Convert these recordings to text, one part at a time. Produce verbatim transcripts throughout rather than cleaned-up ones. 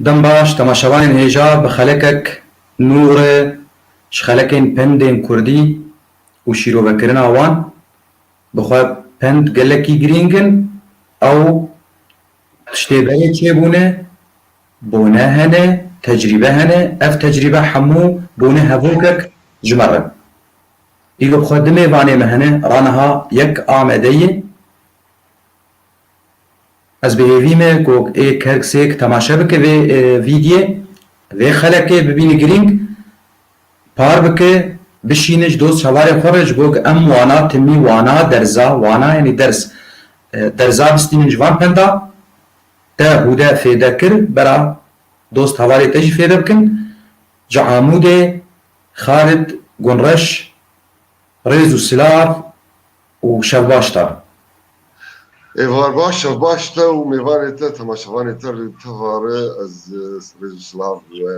Dem baş, temaşevanên hêja bi xelekek nû re ji xelekên pendên kurdî û şîrovekirina wan, bi xwe pend gelekî girîng in. Ew tiştê berê çêbûne, bone hene, tecrîbe hene. Ev tecrîbe hemû bûne hevokek ji me re. Îro bi xwe du mêvanê me hene, raniha yek Amedê ye. Ez bi hêvî me ku ê kerk sêk temaşe bike vê, e, vîdyê, vê xelekê bibîne girîng, par bike, bişîne ji dost hevalên xwe re, ji bo ku em wana timî, wana derza, wana, yanî ders, e, derza bistînin ji van penda te hûde fêde kir, bera dost hevalê te jî fêde bikin. Ji Amûdê Xalid Gunreş, rêz û silav û şev baş te. Êvar baş, şev baş te û mêvanê te, temaşevanê te li tevare. Ez, e, rêz û silav we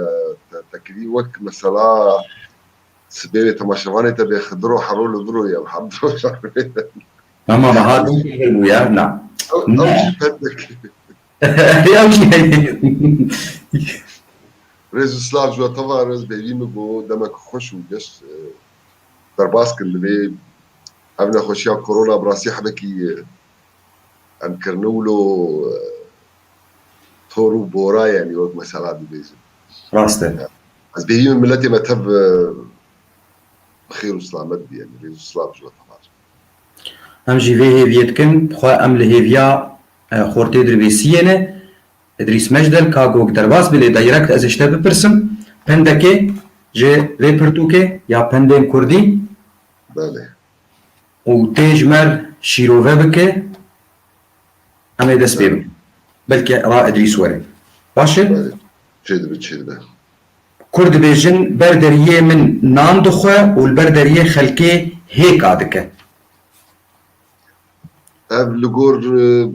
te, te kirî. Wek mesela sibê wê temaşevanê te bê Xidiro Hero li vir o ya, Hemdro. Tamam, ha, dû kir bû ya, na. Ew, ew jî pendek. Ew jî. Rêz û silav ji we tevare, ez bêvî min got demek xweş û geş, e, derbas kir li vê. Ev nexweşiya korona bi rastî hebekî, e, em kirine wilo, e, tor û bora, yanî wek mesela dibêjin. Rast e. Ez bêvî min miletê me tev, e, bi xêr û silamet bî, yanî rêz û silav ji we tevare. Em jî vê hêviyê dikin, bi xwe em li hêviya, e, xortê Dirbêsiyê ne. Idrîs Mecdel, ka gog derbas bi, lê direkt ez ji te bipirsim, pendekê ji vê pirtûkê ya pendên kurdî Belê. û tê ji me re şîrove bike, em ê dest pê bikin. Belkî ra Idrîs were. Baş e? Belê. Çêdibe, çêdibe. Kurd dibêjin, ber deriyê min nan dixwe û li ber deriyê xelkê hêka dike. Ev li gor, e,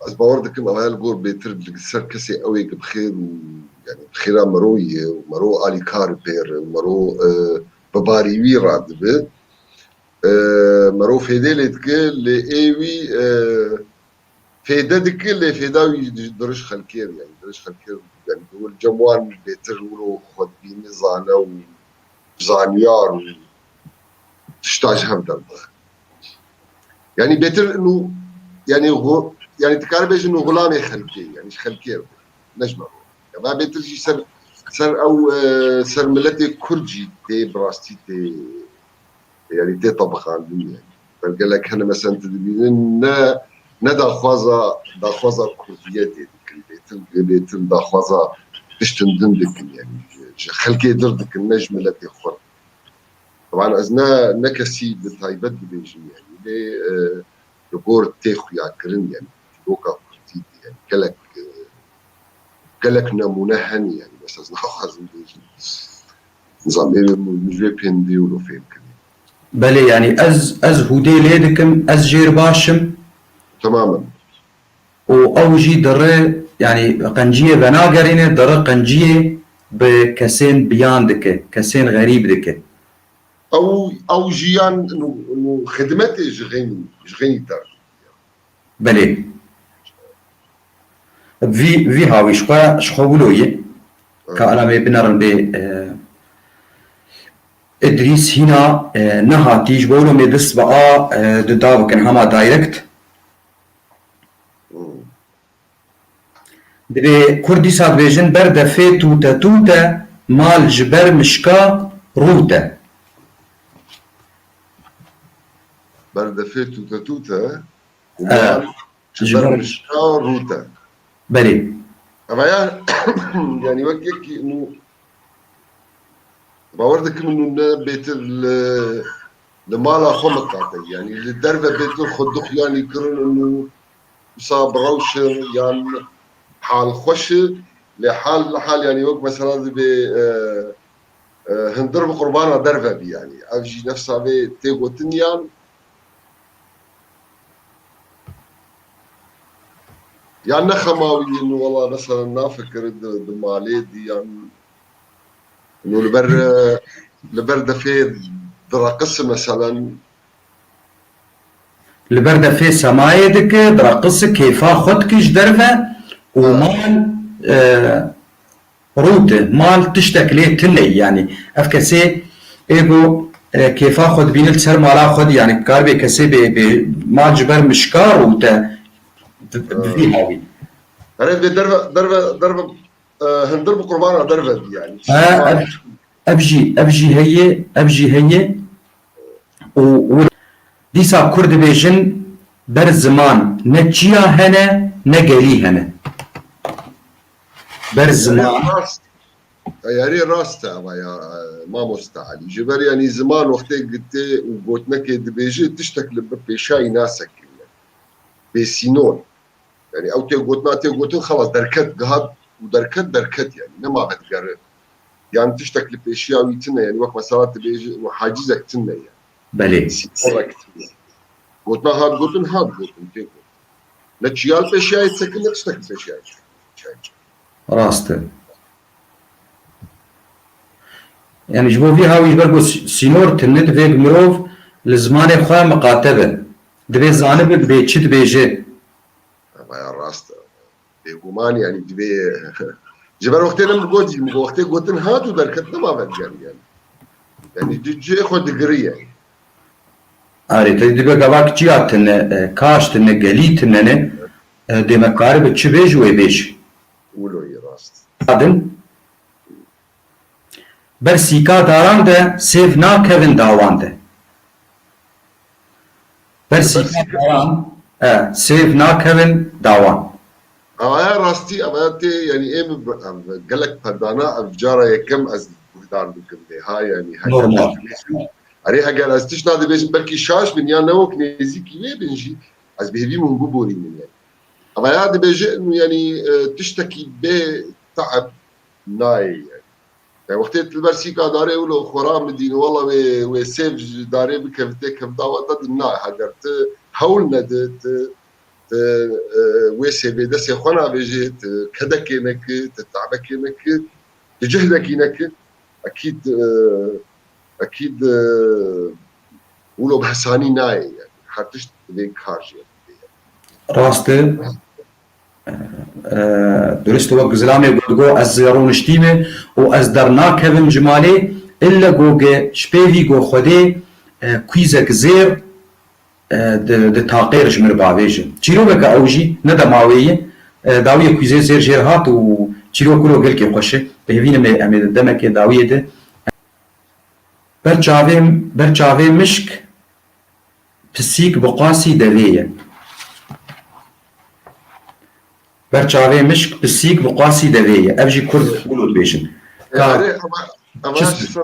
ez bawer dikim, ev li gor bêtir li ser kesê ew ê ki bi xêr û, yanî bi xêra mero ye û mero alîkar pêr, mero, e, bi barî wî radibe. E, mero fêdê lê dike, lê ê wî, e, fêde dike, lê fêda wî di, dirij xelkê re, yanî dirij xelkê re, yanî li cem wan bêtir wilo xwedbînî zane û zanyar û tişta ji hev derdixe. Yanî bêtir nû, yanî xu-, yanî dikare bêjin nû xulamê xelkê, yanî ji xelkê re, ne ji me re. Ya va bêtir jî ser, ser ew, e, ser miletê kurd jî tê, bi rastî tê, yanî tê tebixandin yanî. Ber gelek hene mesela tu dibînin ne, ne daxwaza, daxwaza kurdiyetê dikin. Bêtir, bêtir daxwaza tiştin din dikin yanî. Ji xelkê dir dikin, ne ji miletê xwe. Teban ez ne, ne kesî bi taybet dibêjim yanî. Lê, e, li gor tê xuyakirin yanî. Dîroka kurdî yanî. Gelek, e, gelek nemûne hene yanî. Mesela ez naxwazim bêjim. Nizam, ê min ji vê pêndê wilo fêm kirî. Belê, yanî ez, ez hûdê lê dikim, ez jêr baş im. Temamen. Û ew jî dire, yanî qenciyê venagerîne, dire qenciyê bi kesên biyan dike, kesên xerîb dike. Ew, ew jiyan nû, nû xidmetê ji xeynî, ji xeynî der. Belê. Vî, vî hawî ji xwe, ji xwe wilo ye. Ka alamê binerin bê, e, Idrîs hîna, e, nehatî, ji bo wilo me dest bi a, e, di da bikin hema direct. Divê Kurd dîsa dibêjin, ber defê tûte tûte, mal ji ber mişka rûte. Ber defê tûte tûte, û E, mal ji ji ber ber mişka rûte. Belê. Eva ya, yanî wek yekî nû, bawer dikim nû ne bêtir li, li mala xwe miqate. Yanî li derve bêtir xwe dixuyanî kirin û wisa bi rewş e yan hal xweş e. Lê hal li hal yanî wek mesela dibê, e, e, hundir bi qurbana derve bî yanî. Ev jî nefsa vê tê gotin yan Yan ne xema wî yên, wela mesela nafikire di, di malê di yan, no li ber, e, li ber defê direqisi meselen. Li ber defê semayê dike, direqisi kêfa xwe dike ji derve û Ha. mal, e, Rûte, mal tiştek lê tune ye, yanî ev kesê ê ku, e, kêfa xwe dibîne li ser mala xwe de, yanî karibê kesê bê, bê mal ji ber mişka rûte bi, bi vî hawî. Erê, divê derve, derve, derve, e, hundir bi qurbana derve bî, yanî. Ha, ev, ev jî, ev jî heye, ev jî heye û, û dîsa Kurd dibêjin ber ziman ne çiya hene, ne gelî hene. Ber ziman. Rast, yarê rast e ava ya, e, mamoste Elî. Ji ber yanî ziman wextê gitê û gotinekê dibêje tiştek li bi pêşayî nasekine. Bê sînor. Yanî ew tê gotina tê gotin xelas derket, gihat û derket, derket yanî. Nema vedigere. Yan tiştek li pêşiya wî tune, yanî wek mesela tu bêjî û hacizek tune ye. Belê. Sînorek tune. Gotina hat gotin, hat gotin, tê gotin. Ne çiya li pêşiya yê disekin, ne tiştek li pêşiya yê disekin. Rast e. Yanî ji bo vî hawî ji ber ku sî-, sînor tune divê mirov li zimanê xwe miqate be. Divê zanibe divê çi dibêje. Eva ya rast e. Bêguman yanî divê ji ber wextê ne min got jî, min got wextê gotin hat û derket nema vedigere yanî. Yanî di cihê xwe digiriye. Arê, te dibe gava çiya tune, e, kaş tune, gelî tune ne, e, dê me karibe çi bêj wê bêj. Wilo yî rast. Adin. Ber sîka daran de sêv nakevin dawan de. Ber sîka daran, e, sêv nakevin dawan. Avaya rastî, avaya tê, yanî ê min bi, ev, gelek perdana, ev cara yekem ez guhdar dikim lê ha, yanî heger Normal. Erê heger ez tişta dibêjim belkî şaş bin ya ne wek nêzîkî wê bin jî, ez bêhevî min biborînim yanî. Avaya dibêje û yanî, e, tiştekî bê teeb nayê yanî. Yani wextê tu li ber sîka darê wilo xwe ramidîne, wela wê, wê sêv ji darê bikevitê kevda we te di na, heger tu hewl nedi, tu, tu, e, wê sêvê destê xwe navêjê, tu kedekê nekir, tu tabekê nekir, tu cihdekî nekir, ekîd, e, ekîd, e, wilo bi hesanî nayê yani. Her tişt divê kar jê bidê yani. Rast e. E, durist e, wek zilamê got, got, ez rûniştîme û ez dernakevim ji malê, ille got, ji pê vî got Xwedê, e, kwîzek zêr, e, di, di taqêr ji min re bavêje. Çîrokeke ew jî ne dema wê ye, e, dawiyê kwîzê zêr jêr hat û çîrok wilo gelkî xweş e. Bi hêvî ne em ê, em ê di demekê dawiyê de. Ber çavê, ber çavê mişk pisîk bi qasî devê ye. Ber çavê mişk pisîk bi qasî devê ye. Ev jî Kurd wilo dibêjin. Ka Erê, ama, ama çi ji ser,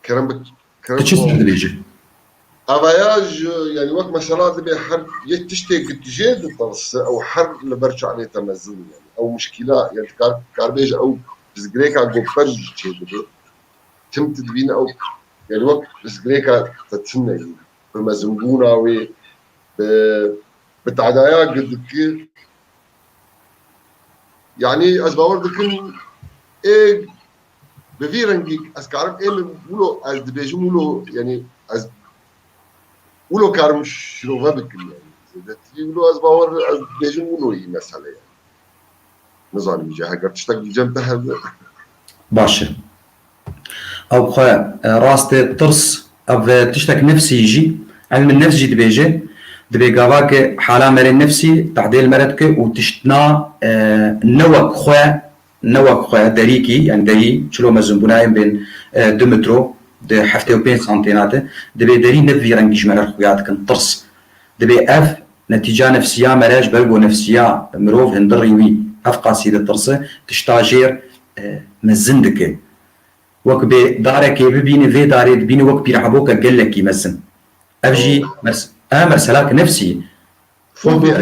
kerem bi, kerem tu çi ser dibêjî? Avaya ji, yani wek mesela dibe her yek tiştê gitijê ditirse ew her li ber çavê te mezin yani. Ew muşkîla, yani kar, kar bêje ew pirsgirêka goper jî çê dibe. Tim tu dibîne ew, yani wek pirsgirêka te tune ye. Bi mezinbûna wê, bi, bi tadaya gidikir. Yani ez bawer dikim, ê bi vî rengî ez karim ê min wilo, ez dibêjim wilo, yani ez wilo karim şirove bikim yani. Zêdetirî wilo ez bawer ez dibêjim wilo yî mesele yani. Nizanim îca heger tiştek li cem te hebe. Baş e. Ew xwe, e, rast e, tirs, ev, e, tiştek nefsî jî, ilmin nefs jî dibêje, dibê gava ke hala merê nefsî tehdê li mere dike û tiştna, e, ne wek xwe, ne wek xwe derîkî, yani derî çilo mezinbûnayên bên, e, du metro, di heftê û pênc santêna de, dibê derî ne vî rengî ji me re xuya dikin, tirs. Dibê ev netîca nefsiya me re ji ber ku nefsiya mirov hindirî wî ev qasî ditirse, tişta jêr, e, mezin dike. Wek bê darekê bibîne, vê darê dibîne wek pîrheboke gelekî mezin. Ev jî mes-, e, meselak nefsî ye. Fobia.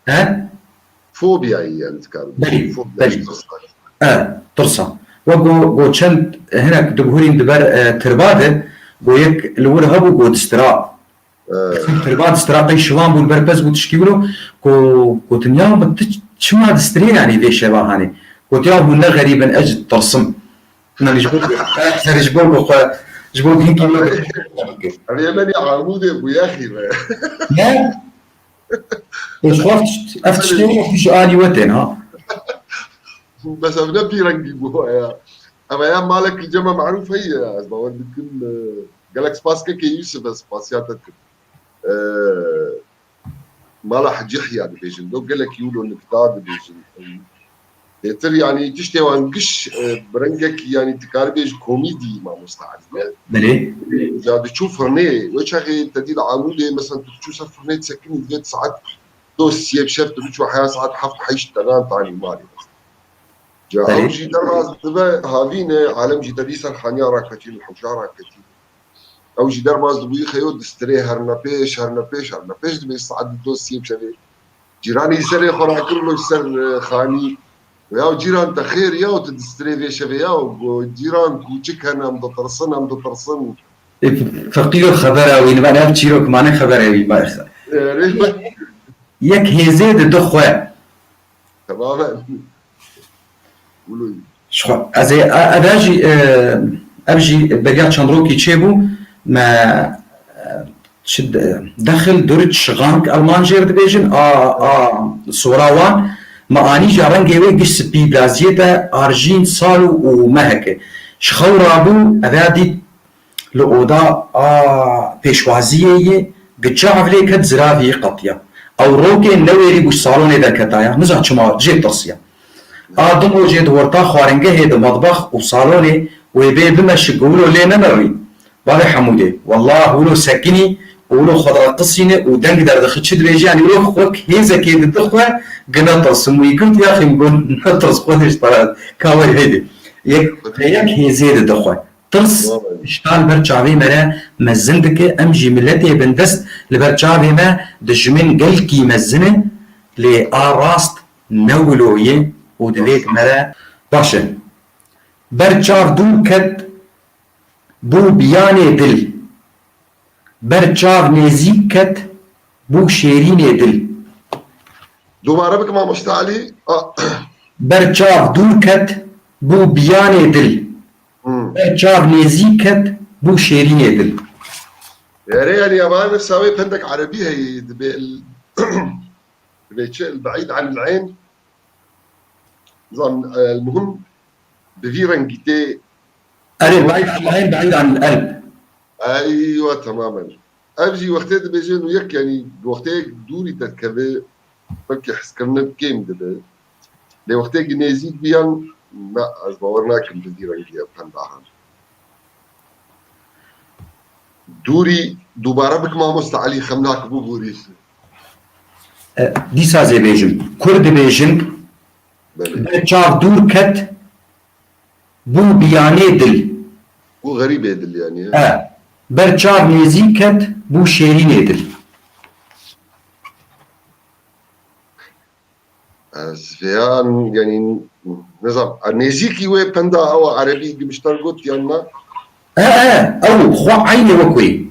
He? Fobia ye yani dikar. Belê, Fobia belê. Tirsa. E, tirsa. Wek go, go çend hinek dibihurîn di ber, e, tirba de, go yek li wir hebû go distira. E. Tirba distira qey şivan bû, li ber pez bû tişkî wilo, go, gotin ya min tu çima distirê yani vê şeva hanê? Gotiya hûn ne xerîb in, ez ji tirsim. Yanî ji bo, ji bo ku xwe, ji bo hinkî wilo. Ev Yemenê Amûdê bû yaxî be. Ne? Êş xwe ev tişt-, ev tiştê wilo ji alî we tên ha. Bes ev ne pîrengî bû ya. Ev ya malek li cema merûf heye. Ez bawer dikim, e, gelek spas kekê Yusuf, ez spasiya te dikim. E, mala Hecî Heyî dibêjin. Do gelekî wilo nikta dibêjin. Lêtir, yanî, tiştê wan giş, e, bi rengekî, yanî, tu karî bêjî komîdî, mamosta Elî, ne? Belê. Ca diçû firnê, wê çaxê te dî li Amûdê, mesela, tu diçû ser firnê disekinî, divê saet do siyê bi şev tu biçû heya saet heft heşt te nan tanî malê. Ca Belê. Ew jî derbas dibe havîne, alem jî te dî ser haniya raketî, li hewşa raketî. Ew jî derbas dibûyî xeyo distirê herne pêş, herne pêş, herne pêş dibê saet du siyê bi şevê. Cîranî serê xwe rakirilo ji ser, e, xanî. Ya cîran te xêr ya û tu distirê vê şevê ya û got, cîran kûçik hene, em ditirsin, em ditirsin. Ê, feqîro xebera wî, nivan ev çîrok mane xebera wî. Erê, Yek hêzê di du xwe. Temamen. Wilo. Ji xwe, ez ê, e, ev jî, e, ev jî beriya çend rokî çêbû, me, e, çi de-, dexil, duriç, şixank, Alman jêr dibêjin, a, a, sora wan, me anî ja rengê wê giş spî, biraziyê te arjîn, sal û, û meheke. Ji xew rabû, ev ya dît, Li oda a pêşwaziyê yê giça ev lê ket ziravî qetiya. Ew rokê newêrî bû ji salonê derketaya. Niza çima jê tirsiya. A din rojê di orta xwaringehê di matbax û salonê wê bê bimeşik û wilo lê nemerî. Bavê Hemûdê. Wellah wilo sekinî û wilo xwe direqisîne û deng derdixi çi dibêje, yanî wilo wek hêzekê didixwe, gi netirsim wî girt yaxî min got netirs xwe dê ji te re ka werî hêdî. Yek, yek hêzê didixwe. Tirs, îşkal ber çavê me re mezin dike, em jî miletê bindest li ber çavê me dijmin gelkî mezin e, lê a rast ne wilo ye û divêt me re baş e. Ber çav dûr ket, bû biyanê dil. Ber çav nêzîk ket, bû şêrînê dil. Dubare bike mamoste Elî. A- Ber çav dûr ket, bû biyanê dil. Hmm. Ber çav nêzîk ket, bû şêrînê dil. Erê, yanî, evan wisa wê pendek erebî heye, dibê, dibê çi, el-beîd anil eyn. Nizam, e, el-muhim, bi vî rengî tê. Erê, beîd anil eyn, beîd anil elb. Eywa, temamen. Ev jî wextê dibêjin û yek, yanî, wextê dûrî te dikeve, belkî hezkirinê kêm dibe. Lê wextê ki nêzîk biyan, na, ez bawer nakim bi vî rengî ev penda han. Dûrî dubare bik mamoste Elî, xem nakim bû borî. E, dîsa zê bêjim. Kur dibêjin, Belê. Ber çav dûr ket, bû biyanê dil. Bû xerîbê dil yanî. E, ber çav nêzîk ket, bû şêrînê dil. Ez vêyan, yanî, nizam, a, nêzîkî wê penda ewa erebî gimiştar got yan na? E, e, ew xwe eynê wek wê.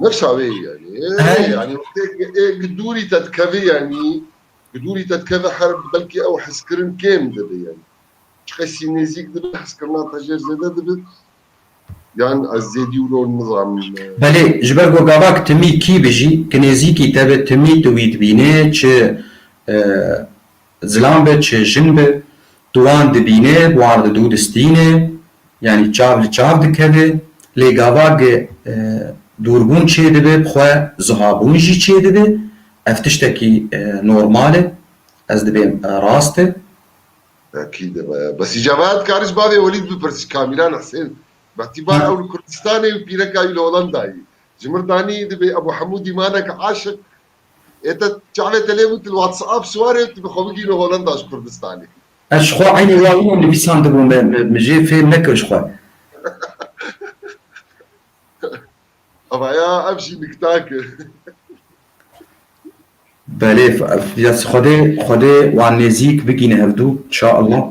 Nefsa wê yanî. E, He. Yanî, wextê ê gi dûrî te dikeve yanî, gi dûrî te dikeve her belkî ew hezkirin kêm dibe yanî. Çiqasî nêzîk dibe, hezkirina te jêr zêde dibe. Yan ez zêdî wilo nizam. Belê, ji ber ku gavak timî kî bijî, ki nêzîkî te bi timî tu wî dibînê, çi, e, zilam be, çi jin be, tu wan dibînê, bi wan re dû distînê, yanî çav li çav dikeve, lê gavak, e, dûrbûn çêdibe, bi xwe zihabûn jî çêdibe, ev tiştekî, e, normal e, ez dibêm, e, rast e. Ekîd e. Bes îca va dikarî ji bavê Welîd bipirsî, Kamîran Husên. Betîba Ha. Ew li Kurdistanê û pîreka wî li Holandayê. Ji mir danî dibê Ebû Hemûdî manek aşiq. Ê te çavê te lê bû tu li WhatsApp siwarê tu bi xwe bigîne Holanda ji Kurdistanê. Ez ji xwe eynî wa wî nivîsandibû me, me, me jê fêm nekir ji xwe. Ama ya ev jî niktak e. Belê, f-, f-, ya Xwedê, Xwedê wan nêzîk bigîne hevdû, inşallah.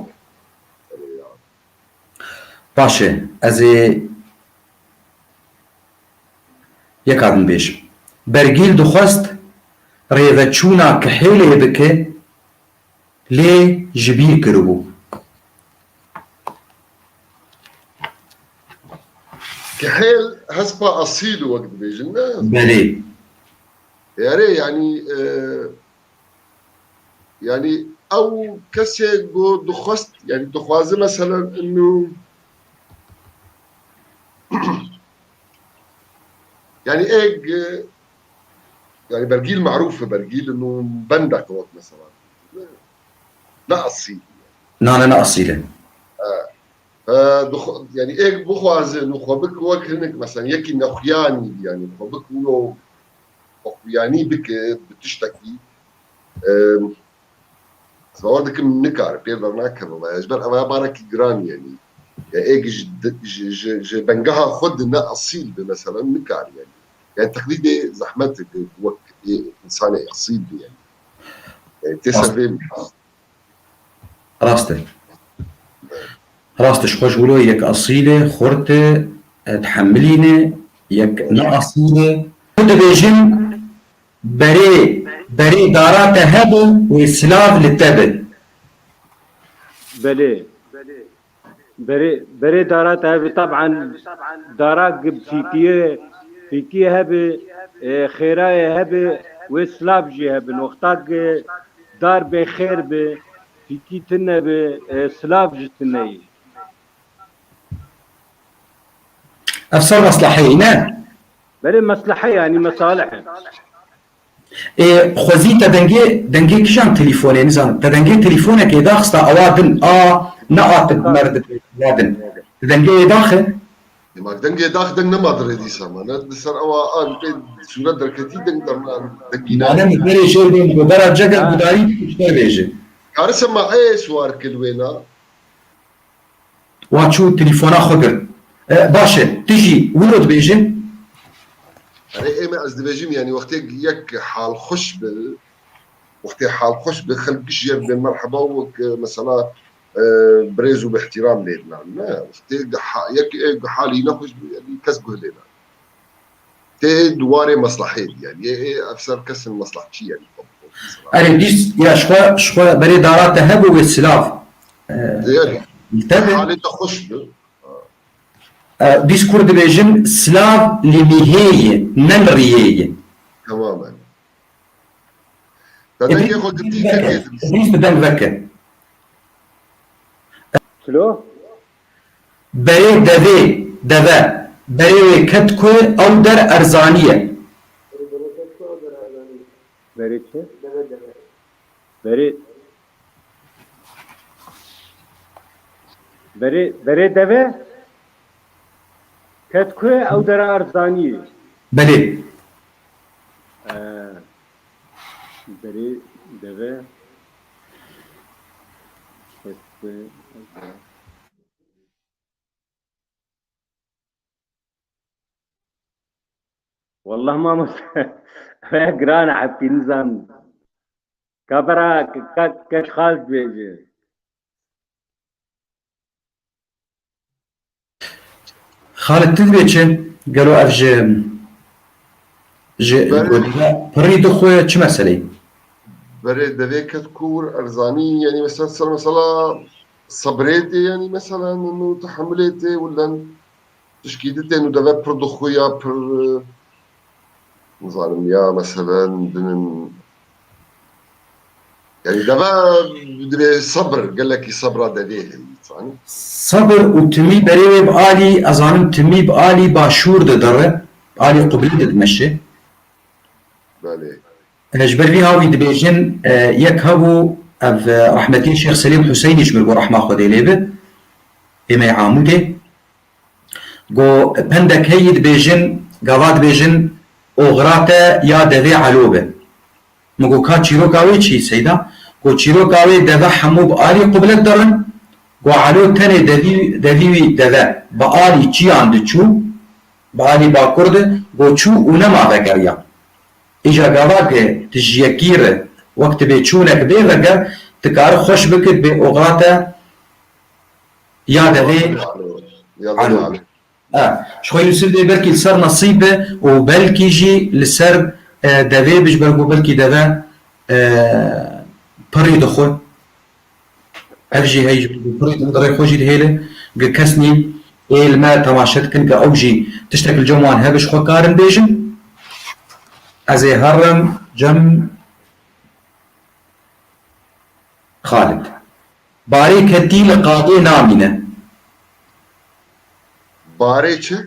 Baş e, ez ê yeka din bêjim. Bergîl dixwest rêveçûna Kihêlê bike, lê ji bîr kiribû. Kihêl hespa esîl wek dibêjin, ne? Belê. Erê, yanî, e, Yani ew kesê ku dixwest, yani dixwaze meselen inu, yani êg, yani bergîl maruf e, bergîl inu bende qewet mesela. Ne asîl. Nane ne asîle. E, dixwe-, yani êg bixwaze inu xwe bik wek hinek, mesela yekî nexuyanî, yani xwe bik wilo xwe xuyanî bike bi tiştekî. E, Zawar dikim nikare, pêr dernakeve ve. Ji ber ev barekî giran yani. Ya êg ji, ji, ji, ji bengeha xwe di ne asîl bi, mesela nikare yani. Yani teqlîdê zehmet e wek ê insanê asîl bi yani. Yani tê ser vê Rast e. Rast e, ji xwe ji wilo yek asîl e, xurt e, e, dihemilîne, yek ne asîl e. Tu dibêjin, Berê, berê dara te hebe wê silav li te be. Belê. Berê, berê dara te hebe, taban dara gi fîkiyê, fîkiyê hebe, e, xêrayê hebe, wê silav jî hebe. Noxta gi dar bê xêr be, fîkî tine be, e, silav jî tine ye. Ev ser mesleheyê ne? Belê meslehe, yanî mesalih e. Ê, xwezî te dengê, dengê kijan telîfonê, nizanim. Te dengê telîfonekê daxista, ewa din a, ne a tu mer di ya din. Te dengê wê daxe? Dema dengê dax deng nema dirê dîsa ma. Ne di ser ewa a li pê sûret derketî deng derna dengî Mane mi berê jê bên ku bera cegel gudarî pişter bêje. Karise ma ê suwar kil wêna. Wa çû telefona xwe girt. E, baş e, tu jî wilo dibêje? Erê, ê me ez dibêjim, yanî wextê yek hal xweş bi, wextê hal xweş bi, xelk ji yer dibên merheba wek, e, mesela, e, birêz û bi ihtiram lê dinan. Ne, wextê ha-, yek, e, halî nexweş bi, yanî kes guh lê nake. Tê di warê meslehê de, yanî, ê, ê, ev ser kesin meslehçî, yanî, Erê, dîs, ya, ji xwe, ji xwe berê dara te hebû wê silav. E, Yanî, li te be. Halê te xweş bi. E, dîs kur dibêjin, silav li mîhê ye, ne li riyê ye. Temamen. Te dengê xwe girtî, kekê dibî. Dîs bi deng veke. Çilo? Berê devê, deve, berê wê ket ku ew der erzanî ye. Berê çi? Berê, berê, berê deve ket ku ew der erzanî ye. Belê. Ee, berê deve ket ku ew der Wallah mamoste, ev giran e, hepî nizan. Ka bera, ka, ka keç xal dibêje. Xalid, tu dibê çi? Gelo ev ji, ji Berê- pirî dixwe çi meseleyî? Berê devê ket ku wir erzanî, yanî mesela ser mesela sebrê tê, yanî mesela nû tehemilê tê, wilen tişkî di tê nû deve pir dixwe ya pir, e, nizanim ya meselen dinin, yanî deve dibê sebir, gelekî sebra devê heye, zanî? Sebir û timî berê wê bi alî, ez zanim timî bi alî başûr de dere, alî qiblê de dimeşe. Belê. E, ji ber vî hawî dibêjin, e, yek hebû, ev, e, rehmetî Şêx Selîm Huseynî ji min got, rehma Xwedê lê be, ê me yê Amûdê. Got, pendek heyî dibêjin, gava dibêjin, oxira te ya devê elo be. Min got, ka çîroka wê çi, Seyda? Got, çîroka wê deve hemû bi alî qublet dirin, got, elo tenê devî, devî wî deve bi alî çiyan diçû, bi alî bakur de, got, çû û nema vegeriya. Îja gava ke tu ji yekî re wek tu bê çûnek bê veger, tu kari xweş bikit bê oxira te ya devê elo. E, ji xwe Yûsif dê belkî li ser nesîb be û belkî jî li ser, e, devê be ji ber ku belkî deve, e, pirî dixwe. Ev jî heye ji bo pirî di rê xwe jî dihêle, gi kes nîn ê li me temaşe dikin, gi ew jî tiştek li cem wan hebe ji xwe karin bêjin. Ez ê herim cem Xalid. Barê ketî li qadê namîne. Barê çi?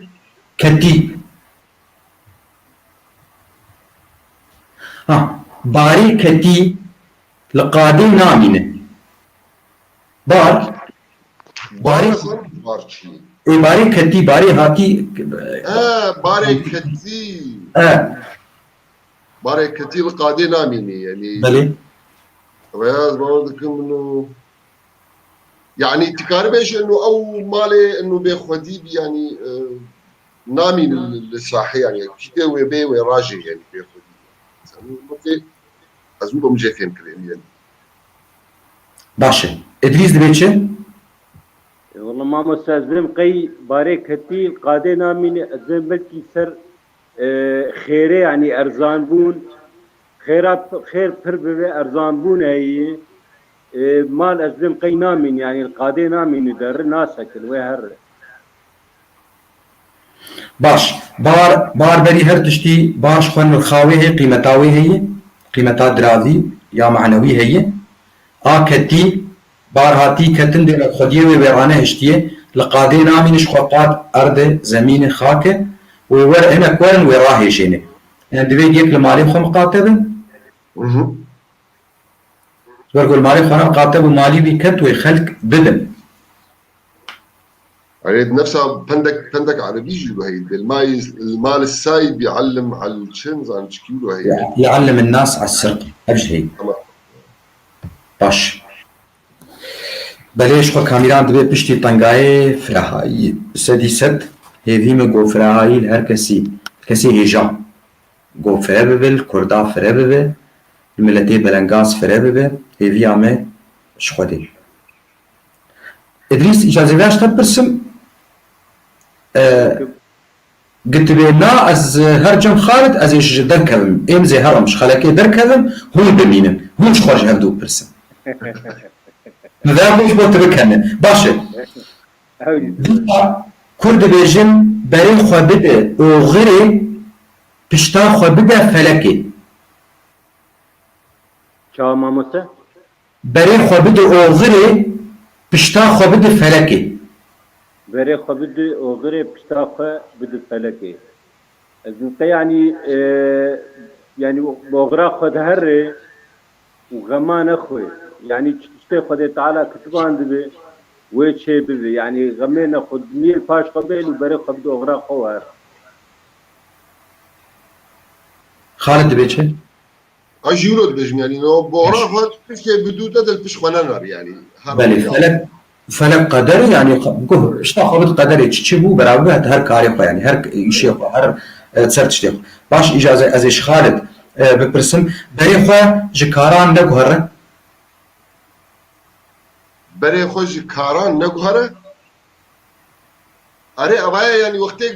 Ketî. Ha, barê ketî li qadê namîne. Bar. Barê Bar çi? Ê, barê ketî, barê hatî. He, barê ketî. He. Barê ketî li qadê namînî, yanî. Belê. Ew ya ez bawer dikim, ino, yanî, tu karî bêjî, ino, ew malê, ino, bê xwedî bî, yanî, e, namîn li, li sahê, yanî, piştê wê bê, wê rajê, yanî, bê xwedî. Yanî, wekî ez wilo min jê fêm kirê, yanî. Baş e. Îdrîs dibê çi? E, wela mamoste, ez dibêm qey barê ketî qadê namîne, ez dibêm belkî ser, e, xêrê, yanî erzanbûn, xêra p-, xêr pir bibe, erzanbûn heyî, e, mal ez dibêm qey namîne, yanî qadê namîne, derre nasekin, wê herre. Baş, bar, bar berî her tiştî, bar ji xwe nirxa wê heye, qîmeta wê heye, qîmeta diravî ya manewî heye. A ketî, bar hatî, ketin dê li xwediyê wê wêrane hiştiye, li qadê namîne ji xwe qad erd e, zemîn e, xak e, wê wer hinek werin wê rahêjêne. Em divê yek li malê xwe miqate bin. Mhm. Ji ber ku li malê xwe re miqate bû, malî wî ket wê xelk bidin. Erê, nefsa pendek, pendek erebî jî wilo heye. Li mal, li mal sayb yuallim al çi, nizanim çikî wilo heye. Yuallim nas as sirq. Ev jî heye. Tamam. Baş. Belê ji xwe kamîran dibê piştî tengayê firehayî. Sedî sed hêvî me got firehayî li her kesî, kesê hêja. Got fire bibe, li Kurda fire bibe, li miletê belengaz fire bibe, hêviya me ji Xwedê. Îdrîs, îcazê vê ji te bipirsim, e, gotibê na, ez her cem Xalid, ez ê ji derkevim, êm zê herim, ji xelekê derkevim, hûn bimînin, hûn ji xwe ji hevdû bipirsin. Min vê bû ji bo tu bikene. Baş e. Dîsa kur dibêjin, berê xwe bide oxirê, pişta xwe bide felekê. Çawa mamoste? Berê xwe bide oxirê, pişta xwe bide felekê. Berê xwe bide oxirê, pişta xwe bide felekê. Ez dibim qey, yanî, e, yanî oxira xwe dihere û xema nexwe. Yanî çi tiştê Xwedê Teala kitibandibe, wê çê bibe. Yanî xemê nexwe, dinyê paş xwe bêl û berê xwe bide oxira xwe wer. Xalid dibê çi? Ez jî wilo dibêjim, yanî, no, bora xwe tiştê bidû te, dil piş xwe nenar, yanî. Her Belê, rû ya. Felek, felek qeder e, yanî, guh, işte xwe bid qederê çi çi bû, beraber bi her karê xwe, yanî, her îşê xwe, her, e, ser tiştê xwe. Baş, îca ez, ez ê ji Xalid, e, bipirsim, berê xwe ji karan neguhere? Berê xwe ji karan neguhere? Erê, eva ye, yanî wextê,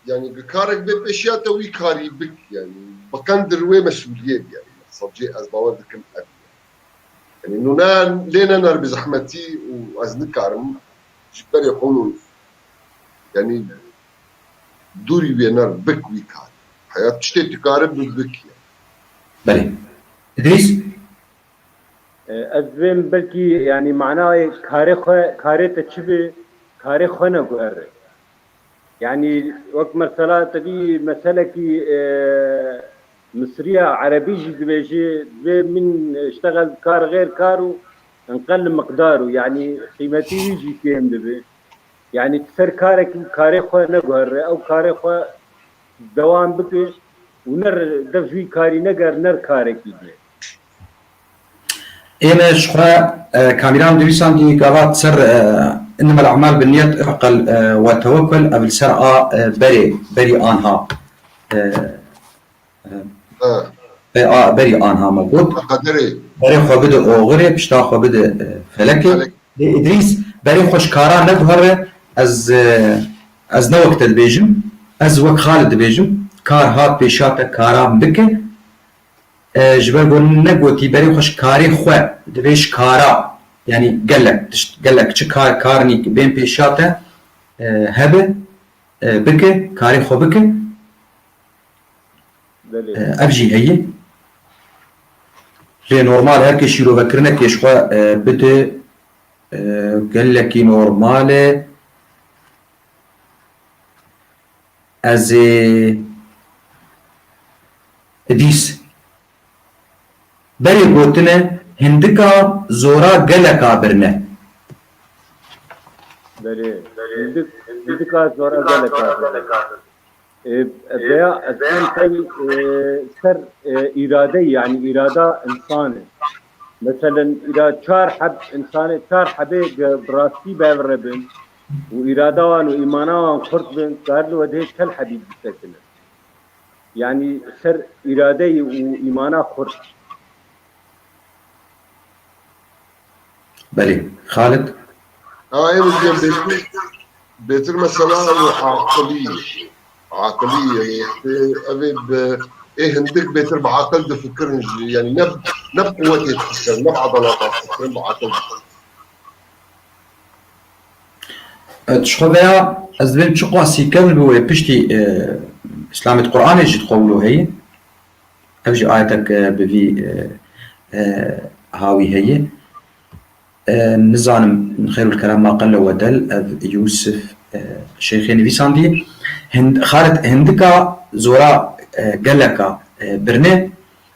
yanî karek bê pêşiya te wî karî bik, yanî biqendir wê mesûliyê, yanî mesajê ez bawer dikim ev. Yanî nûne lê nener bi zehmetî û ez nikarim ji berê xwe û, yanî dûrî wê ner bik wî karî. Heya tiştê dikare bi bik, yanî. Belê. Îdrîs? E, ez dibêm belkî, yanî, manayê karê xwe, karê te çi be, karê xwe neguhere. Yanî, wek mesela te dî meselekî, e, Misriya Erebî jî dibêje, dibê min iştexel kar xêr kar û enqel miqdar û, yanî, qîmetî wî jî kêm dibe. Yanî, tu ser karekî û karê xwe neguhere, ew karê xwe dewam bike û ner dev ji wî karî neger, ner karekî bê. Ême ji xwe, e, kamîran dîwisan dî gavat ser, e, "Innemel a'mal bin niyet, iqel, e, ve tewekkul", ev li ser a, e, berê, berî anha, e, e, Ha. e, a, berî anha me got. Qederê. Berê xwe bide oxirê, pişta xwe bide, e, felekê. Felek. Lê Îdrîs, berê xwe ji karan neguhere, ez, e, ez ne wek te dibêjim, ez wek Xalid dibêjim, kar hat pêşiya te, karan bike. E, ji ber ku negotî berê xwe ji karê xwe, divê ji kara, yanî gelek tişt, gelek çi kar, karnî bên pêşiya te, e, hebe, e, bike, karê xwe bike. Belê. E, ev jî heye. Lê normal, her kes şîrovekirinek ê ji xwe, e, bide, e, gelekî normal e. Ez ê dîs. Berê gotine, hindika zora geleka birine. Belê. Hindik, hindika zora geleka birine. E, veya ez ên pey, e, ser, e, îradeyî, yani îrada însanê. Meselen, îra çar heb însanê, çar hebê ge bi rastî bi hev re bin û îrada wan û îmana wan xurt bin, kar li we dihê çel hebî bisekine. Yani ser îradeyî û îmana xurt. Belê. Xalid? Ha, ê min diyên bêtir, bêtir mesela ew aqilî, aqilî, yani, işte, ev ê bi, ê hindik bêtir bi aqil difikirin jî, yani, ne, ne bi quwetê difikirin, ne bi edaleta difikirin, bi aqil difikirin. E, ji xwe veya ez dibêm çiqasî kevn bi wê piştî, e, Îslamê di Qur'anê jî di xwe wilo heye. Ev jî ayetek, e, bi vî, e, e, hawî heye. E, nizanim, xeyr û kerem ma qelle wedel, ev Yûsif, e, Şeyxê nivîsandiye. Hind-, Xalid, hindika zora, e, geleka, e, birine,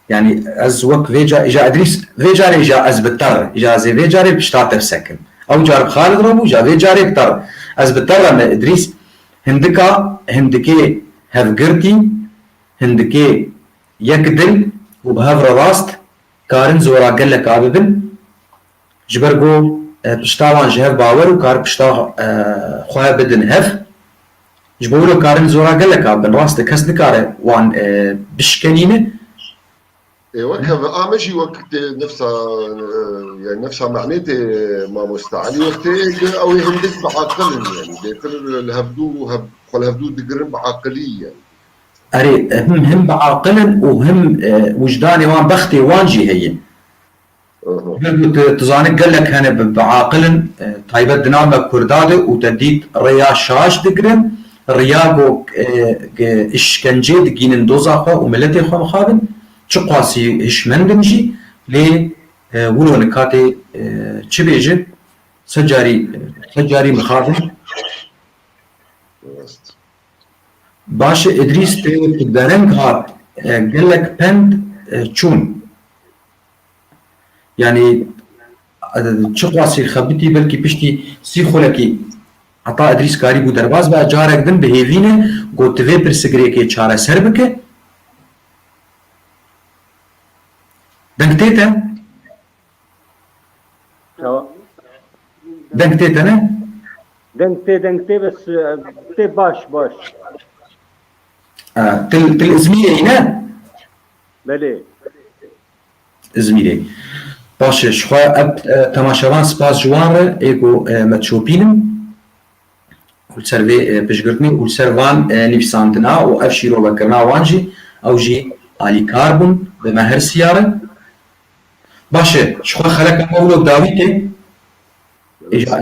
yani ez wek vê ca-, îja Idrîs, vê carê îja ez bi ter, îja ez ê vê carê pişta te bisekim. Ew car bi Xalid re bû, îja vê carê bi ter. Ez bi te re me Idrîs, hindika, hindikê hevgirtî, hindikê yek dil û bi hev re rast karin zora geleka bibin. Ji ber ku, e, pişta wan ji hev bawer û kar pişta, e, xwe bidin hev. Ji bo wilo karin zora geleka bibin. Rast e, kes nikare wan, e, bişkenîne. Ê, wek hev, a me jî wek tê nefsa, e, yani nefsa manê tê mamoste Elî, wek tê, ew ê hindik bi aqil in, yani bêtir li hevdû, hev, xwe li hevdû digirin bi aqilî, yani. Erê, him, him bi aqil in û him, e, wijdanê wan, bextê wan jî heye. Aha. Ber ku tu, tu zanî gelek hene bi, bi aqil in, e, taybet di nav me Kurda de û te dît rêya şaş digirin, rêya ku, e, ge-, îşkencê digînin doza xwe û miletê xwe mixabin, çiqasî hişmend in jî, lê, e, wilo nikatê, e, çi bêje, se carî, se carî mixabin. Rast. Baş e, Idrîs, tê dereng hat, e, gelek pend, e, çûn. Yani, e, çiqasî xebitî, belkî piştî sî xulekî heta Idrîs karîbû derbas be, carek din bi hêvî ne, got, tu vê pirsigirêkê çareser bike. Deng tê te? Çawa? Deng tê te ne? Deng tê, deng tê, bes, e, tê baş, baş. E, til, til Izmîrê ne? Belê. Izmîrê. Baş e, ji xwe ev, e, temaşevan spas ji wan re, ê ku, e, me çopînin. Û li ser vê, e, piştgirtinê û li ser van, e, nivîsandina û ev şîrovekirina wan jî, ew jî alîkar bûn bi me her siya re. Baş e, ji xwe xeleka me wilo dawî tê. Îja